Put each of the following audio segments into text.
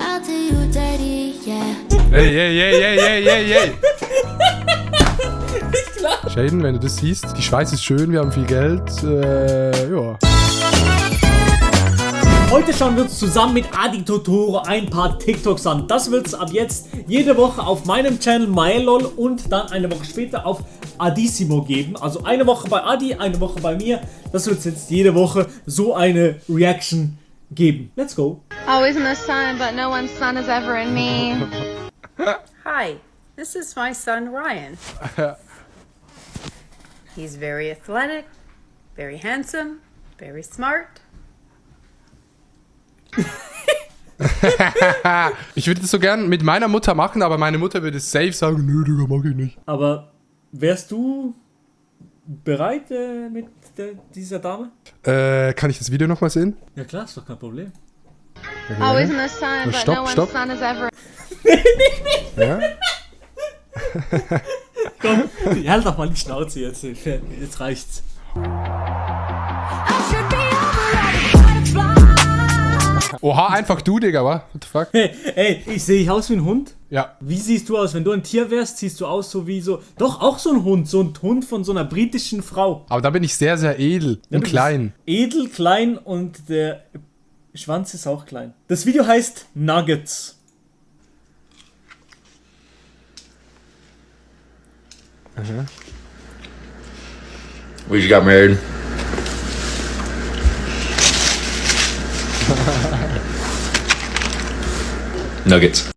I'll do you dirty, yeah. Ey. Shaden, wenn du das siehst, die Schweiz ist schön, wir haben viel Geld, ja. Heute schauen wir uns zusammen mit Adi Totoro ein paar TikToks an. Das wird es ab jetzt jede Woche auf meinem Channel Maelol und dann eine Woche später auf Adissimo geben. Also eine Woche bei Adi, eine Woche bei mir. Das wird es jetzt jede Woche so eine Reaction geben. Let's go. Always in the sun, but no one's sun is ever in me. Hi, this is my son Ryan. He's very athletic, very handsome, very smart. Ich würde das so gern mit meiner Mutter machen, aber meine Mutter würde safe sagen, nö, Digga, mag ich nicht. Aber wärst du bereit mit dieser Dame? Kann ich das Video nochmal sehen? Ja klar, ist doch kein Problem. Always in the sun, but Stopp, no one's stopp. sun is ever. Ja? Komm, halt doch mal die Schnauze jetzt. Jetzt reicht's. Oha, einfach du, Digga, wa? What the fuck? Ey, sehe ich aus wie ein Hund? Ja. Wie siehst du aus? Wenn du ein Tier wärst, siehst du aus so wie so... Doch, auch so ein Hund von so einer britischen Frau. Aber da bin ich sehr, sehr edel und klein. Edel, klein und der Schwanz ist auch klein. Das Video heißt Nuggets. We just got married. Nuggets.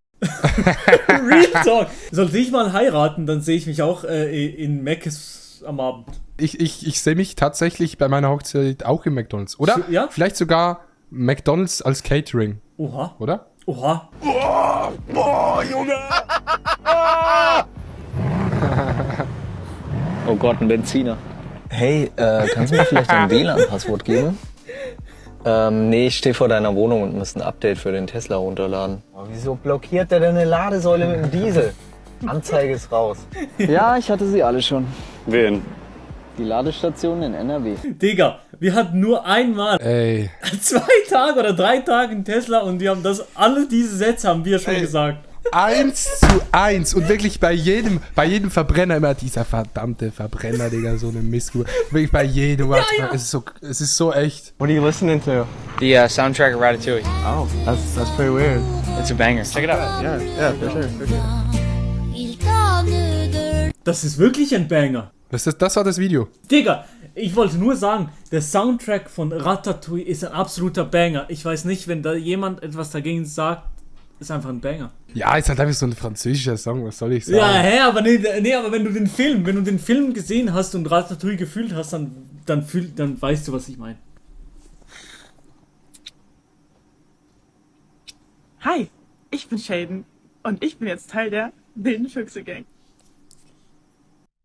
Real Talk. Sollte ich mal heiraten, dann sehe ich mich auch in Mc's am Abend. Ich sehe mich tatsächlich bei meiner Hochzeit auch im McDonald's. Oder? Ja? Vielleicht sogar McDonald's als Catering. Oha. Oder? Oha. Oh Gott, ein Benziner. Hey, kannst du mir vielleicht ein WLAN-Passwort geben? Nee, ich stehe vor deiner Wohnung und muss ein Update für den Tesla runterladen. Oh, wieso blockiert der denn eine Ladesäule mit dem Diesel? Anzeige ist raus. Ja, ich hatte sie alle schon. Wen? Die Ladestationen in NRW. Digga, wir hatten nur einmal Ey. 2 Tage oder 3 Tage einen Tesla und wir haben alle diese Sätze haben wir schon gesagt. 1:1 und wirklich bei jedem Verbrenner immer dieser verdammte Verbrenner, Digga, so eine Missgeburt. Wirklich bei jedem. Ja. Es ist so echt. What are you listening to? The soundtrack of Ratatouille. Oh, that's pretty weird. It's a banger. Check it out. Yeah, for sure. Il donne de Das ist wirklich ein Banger. Das war das Video. Digga, ich wollte nur sagen, der Soundtrack von Ratatouille ist ein absoluter Banger. Ich weiß nicht, wenn da jemand etwas dagegen sagt, ist einfach ein Banger. Ja, ist halt einfach so ein französischer Song, was soll ich sagen? Ja, aber aber wenn du den Film gesehen hast und Ratatouille gefühlt hast, dann weißt du, was ich meine. Hi, ich bin Shaden und ich bin jetzt Teil der Wilden Füchse Gang.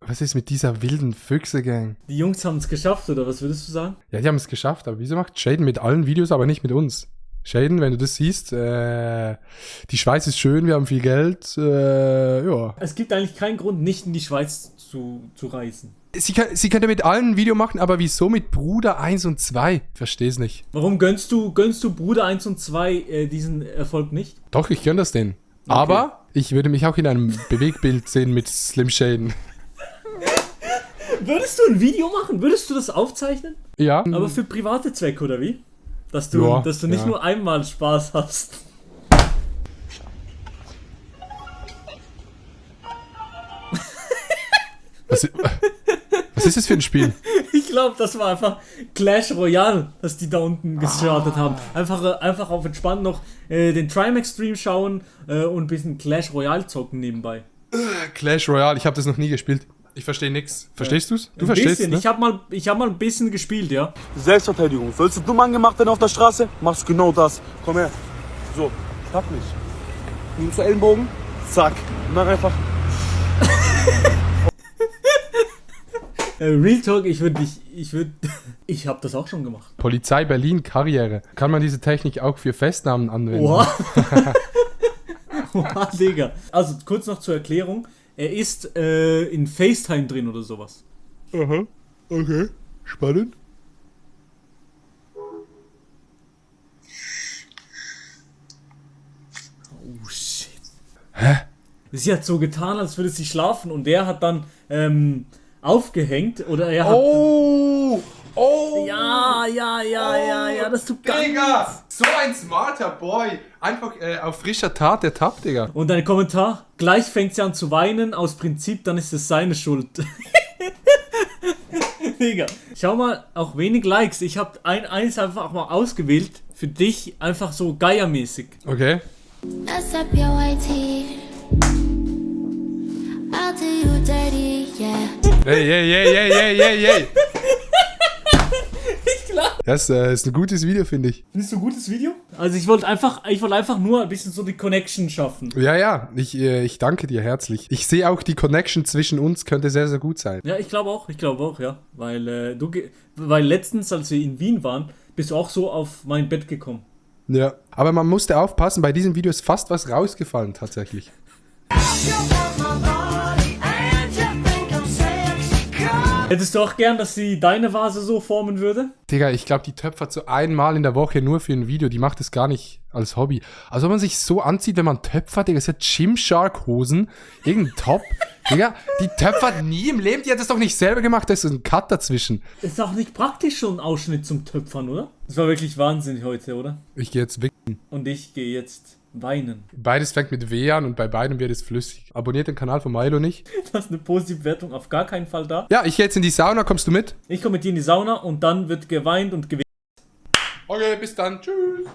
Was ist mit dieser wilden Füchse-Gang? Die Jungs haben es geschafft, oder was würdest du sagen? Ja, die haben es geschafft, aber wieso macht Shaden mit allen Videos, aber nicht mit uns? Shaden, wenn du das siehst, die Schweiz ist schön, wir haben viel Geld, ja. Es gibt eigentlich keinen Grund, nicht in die Schweiz zu reisen. Sie könnte mit allen ein Video machen, aber wieso mit Bruder 1 und 2? Versteh's nicht. Warum gönnst du Bruder 1 und 2 diesen Erfolg nicht? Doch, ich gönn das denen. Okay. Aber ich würde mich auch in einem Bewegbild sehen mit Slim Shaden. Würdest du ein Video machen? Würdest du das aufzeichnen? Ja. Aber für private Zwecke, oder wie? Dass du nicht nur einmal Spaß hast. Was ist das für ein Spiel? Ich glaube, das war einfach Clash Royale, dass die da unten gestartet haben. Einfach auf entspannt noch den Trimax-Stream schauen und ein bisschen Clash Royale zocken nebenbei. Clash Royale, ich habe das noch nie gespielt. Ich verstehe nix. Verstehst du's? Du verstehst, bisschen. ne? Ich hab mal ein bisschen gespielt, ja. Selbstverteidigung. Sollst du dumm angemacht werden auf der Straße? Machst genau das. Komm her. So, schnapp mich. Nimm zu Ellenbogen. Zack. Und dann einfach. Real Talk, ich hab das auch schon gemacht. Polizei Berlin Karriere. Kann man diese Technik auch für Festnahmen anwenden? Oha. Oha, Digga. Also kurz noch zur Erklärung. Er ist in FaceTime drin oder sowas. Aha. Okay. Spannend. Oh shit. Hä? Sie hat so getan, als würde sie schlafen und der hat dann aufgehängt oder er hat... Oh! Ja, das tut gar nichts. So ein smarter Boy. Einfach auf frischer Tat ertappt, Digga. Und dein Kommentar, gleich fängt sie an zu weinen, aus Prinzip, dann ist es seine Schuld. Digga. Schau mal, auch wenig Likes. Ich habe eins einfach mal ausgewählt, für dich, einfach so geiermäßig. Okay. Mess up your white tee. I'll do you dirty, yeah. Hey. Das ist ein gutes Video, finde ich. Findest du ein gutes Video? Also ich wollte einfach nur ein bisschen so die Connection schaffen. Ja, ich danke dir herzlich. Ich sehe auch, die Connection zwischen uns könnte sehr, sehr gut sein. Ja, ich glaube auch, ja. Weil letztens, als wir in Wien waren, bist du auch so auf mein Bett gekommen. Ja, aber man musste aufpassen, bei diesem Video ist fast was rausgefallen, tatsächlich. Hättest du auch gern, dass sie deine Vase so formen würde? Digga, ich glaube, die töpfert so einmal in der Woche nur für ein Video. Die macht es gar nicht als Hobby. Also wenn man sich so anzieht, wenn man töpfert, Digga, es hat Gymshark-Hosen, irgendein Top. Digga, die töpfert nie im Leben. Die hat das doch nicht selber gemacht, da ist so ein Cut dazwischen. Ist auch nicht praktisch so ein Ausschnitt zum Töpfern, oder? Das war wirklich wahnsinnig heute, oder? Ich gehe jetzt wicken. Und ich gehe jetzt weinen. Beides fängt mit W an und bei beidem wird es flüssig. Abonniert den Kanal von Milo nicht. Das ist eine positive Wertung auf gar keinen Fall da. Ja, ich gehe jetzt in die Sauna, kommst du mit? Ich komme mit dir in die Sauna und dann wird geweint und gewinnt. Okay, bis dann. Tschüss.